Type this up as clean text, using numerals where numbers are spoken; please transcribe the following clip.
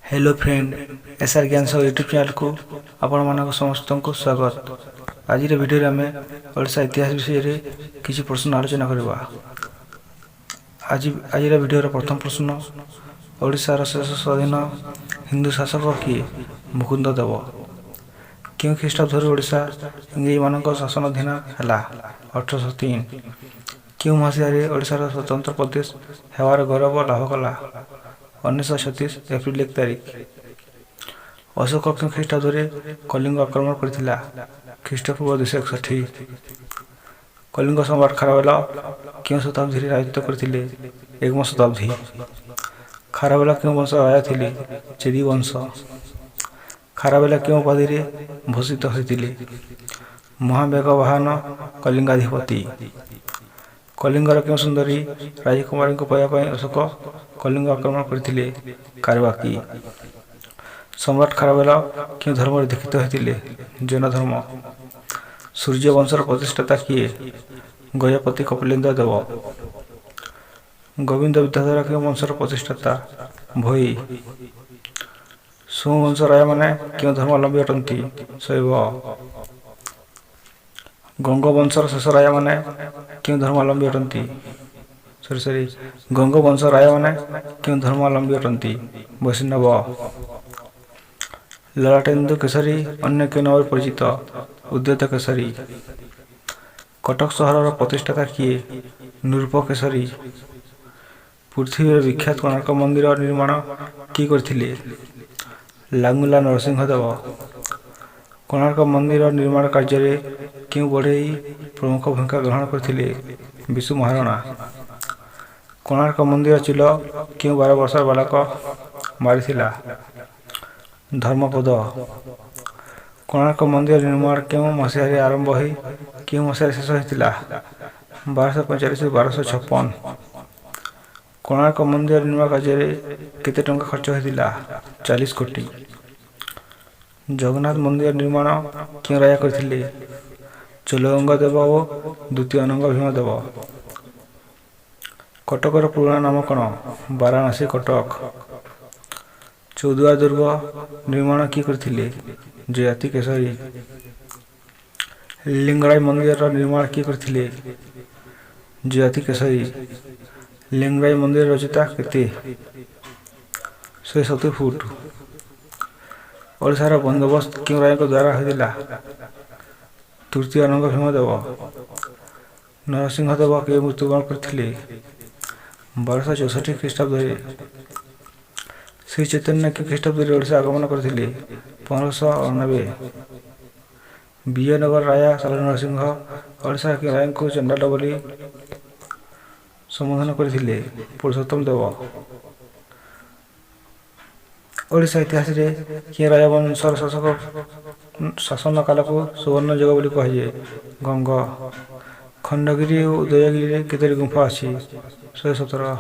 Hello friend, S R ଜ୍ଞାନ YouTube ଚ୍ୟାନେଲକୁ ଆପଣମାନଙ୍କ ସମସ୍ତଙ୍କୁ ସ୍ୱାଗତ। ଆଜିର ଭିଡ଼ିଓରେ ଆମେ ଓଡ଼ିଶା ଇତିହାସ ବିଷୟରେ କିଛି ପ୍ରଶ୍ନ ଆଲୋଚନା କରିବା। ଆଜିର ଭିଡ଼ିଓର ପ୍ରଥମ ପ୍ରଶ୍ନ, ଓଡ଼ିଶାର ଶେଷ ସ୍ୱାଧୀନ ହିନ୍ଦୁ ଶାସକ କିଏ? ମୁକୁନ୍ଦ ଦେବ। କେଉଁ ଖ୍ରୀଷ୍ଟାବ୍ଦରୁ ଓଡ଼ିଶା ଇଂରେଜମାନଙ୍କ ଶାସନାଧୀନ ହେଲା? 1803। କେଉଁ ମସିହାରେ ଓଡ଼ିଶାର ସ୍ୱତନ୍ତ୍ର ପ୍ରଦେଶ ହେବାର ଗୌରବ ଲାଭ କଲା? 1936 ଏପ୍ରିଲ 1 ତାରିଖ। ଅଶୋକ କେଉଁ ଖ୍ରୀଷ୍ଟାବ୍ଦରେ କଳିଙ୍ଗ ଆକ୍ରମଣ କରିଥିଲା? ଖ୍ରୀଷ୍ଟପୂର୍ବ 261। କଳିଙ୍ଗ ସମ୍ରାଟ ଖାରବେଳ କେଉଁ ଶତାବ୍ଦୀରେ ରାଜତ୍ୱ କରିଥିଲେ? ଏକମ ଶତାବ୍ଦୀ। ଖାରବେଳ କେଉଁ ବଂଶର ରାଜା ଥିଲେ? ଚେଦି ବଂଶ। ଖାରବେଳ କେଉଁ ଉପାଧିରେ ଭୂଷିତ ହୋଇଥିଲେ? ମହାମେଘବାହନ କଳିଙ୍ଗାଧିପତି। କଳିଙ୍ଗର କେଉଁ ସୁନ୍ଦରୀ ରାଜକୁମାରୀଙ୍କୁ ପାଇବା ପାଇଁ ଅଶୋକ କଳିଙ୍ଗ ଆକ୍ରମଣ କରିଥିଲେ? କାର୍ବାକୀ। ସମ୍ରାଟ ଖାରବେଳ କେଉଁ ଧର୍ମରେ ଦୀକ୍ଷିତ ହୋଇଥିଲେ? ଜୈନ ଧର୍ମ। ସୂର୍ଯ୍ୟବଂଶର ପ୍ରତିଷ୍ଠାତା କିଏ? ଗଜପତି କପିଳେନ୍ଦ୍ର ଦେବ। ଗୋବିନ୍ଦ ବିଦ୍ୟାଧର କେଉଁ ବଂଶର ପ୍ରତିଷ୍ଠାତା? ଭୋଇ। ସୋମବଂଶ ରାଜାମାନେ କେଉଁ ଧର୍ମାବଲମ୍ବୀ ଅଟନ୍ତି? ଶୈବ। ଗଙ୍ଗବଂଶର ଶେଷ ରାଜାମାନେ କେଉଁ ଧର୍ମାବଲମ୍ବୀ ଅଟନ୍ତି? ସରି ସରି, ଗଙ୍ଗବଂଶ ରାଜାମାନେ କେଉଁ ଧର୍ମାବଲମ୍ବୀ ଅଟନ୍ତି? ବୈଷ୍ଣବ। ଲଲାଟେନ୍ଦୁ କେଶରୀ ଅନ୍ୟ କେଉଁ ନାମରେ ପରିଚିତ? ଉଦ୍ୟୋତ କେଶରୀ। କଟକ ସହରର ପ୍ରତିଷ୍ଠାତା କିଏ? ନୃପ କେଶରୀ। ପୃଥିବୀର ବିଖ୍ୟାତ କୋଣାର୍କ ମନ୍ଦିର ନିର୍ମାଣ କିଏ କରିଥିଲେ? ଲାଙ୍ଗୁଳା ନରସିଂହ ଦେବ। କୋଣାର୍କ ମନ୍ଦିର ନିର୍ମାଣ କାର୍ଯ୍ୟରେ କେଉଁ ବଢ଼େଇ ପ୍ରମୁଖ ଭୂମିକା ଗ୍ରହଣ କରିଥିଲେ? ବିଶୁ ମହାରଣା। କୋଣାର୍କ ମନ୍ଦିର ଚିଲ କେଉଁ 12 ବର୍ଷର ବାଳକ ମାରିଥିଲା? ଧର୍ମପଦ। କୋଣାର୍କ ମନ୍ଦିର ନିର୍ମାଣ କେଉଁ ମସିହାରେ ଆରମ୍ଭ ହୋଇ କେଉଁ ମସିହାରେ ଶେଷ ହୋଇଥିଲା? 1245ରୁ 1256। କୋଣାର୍କ ମନ୍ଦିର ନିର୍ମାଣ କାର୍ଯ୍ୟରେ କେତେ ଟଙ୍କା ଖର୍ଚ୍ଚ ହୋଇଥିଲା? 40 କୋଟି। ଜଗନ୍ନାଥ ମନ୍ଦିର ନିର୍ମାଣ କେଉଁ ରାଜା କରିଥିଲେ? ଚୋଡ଼ଗଙ୍ଗ ଦେବ ଓ ଦ୍ୱିତୀୟ ଅନଙ୍ଗ ଭୀମ ଦେବ। କଟକର ପୁରୁଣା ନାମ କ'ଣ? ବାରାଣସୀ କଟକ। ଚୌଦ୍ୱାର ଦୁର୍ଗ ନିର୍ମାଣ କିଏ କରିଥିଲେ? ଯଯାତି କେଶରୀ। ଲିଙ୍ଗରାଜ ମନ୍ଦିରର ନିର୍ମାଣ କିଏ କରିଥିଲେ? ଯଯାତି କେଶରୀ। ଲିଙ୍ଗରାଜ ମନ୍ଦିରର ଉଚ୍ଚତା କେତେ? 170 ଫୁଟ। ଓଡ଼ିଶାର ବନ୍ଦୋବସ୍ତ କେଉଁ ରାଜାଙ୍କ ଦ୍ୱାରା ହୋଇଥିଲା? ତୃତୀୟ ଅନଙ୍ଗ ଭୀମଦେବ। ନରସିଂହ ଦେବ କେବେ ମୃତ୍ୟୁବରଣ କରିଥିଲେ? 1264 ଖ୍ରୀଷ୍ଟାବ୍ଦରେ। ଶ୍ରୀ ଚୈତନ୍ୟ କେଉଁ ଖ୍ରୀଷ୍ଟାବ୍ଦରେ ଓଡ଼ିଶା ଆଗମନ କରିଥିଲେ? 1589। ବିଜୟନଗର ରାଜା ସାଲ ନରସିଂହ ଓଡ଼ିଶାର କେଉଁ ରାଜାଙ୍କୁ ଚଣ୍ଡାଳ ବୋଲି ସମ୍ବୋଧନ କରିଥିଲେ? ପୁରୁଷୋତ୍ତମ ଦେବ। ଓଡ଼ିଶା ଇତିହାସରେ କେଉଁ ରାଜବଂଶର ଶାସନ କାଳକୁ ସୁବର୍ଣ୍ଣ ଯୁଗ ବୋଲି କୁହାଯାଏ? ଗଙ୍ଗ। ଖଣ୍ଡଗିରି ଓ ଉଦୟଗିରିରେ କେତୋଟି ଗୁମ୍ଫା ଅଛି? 117।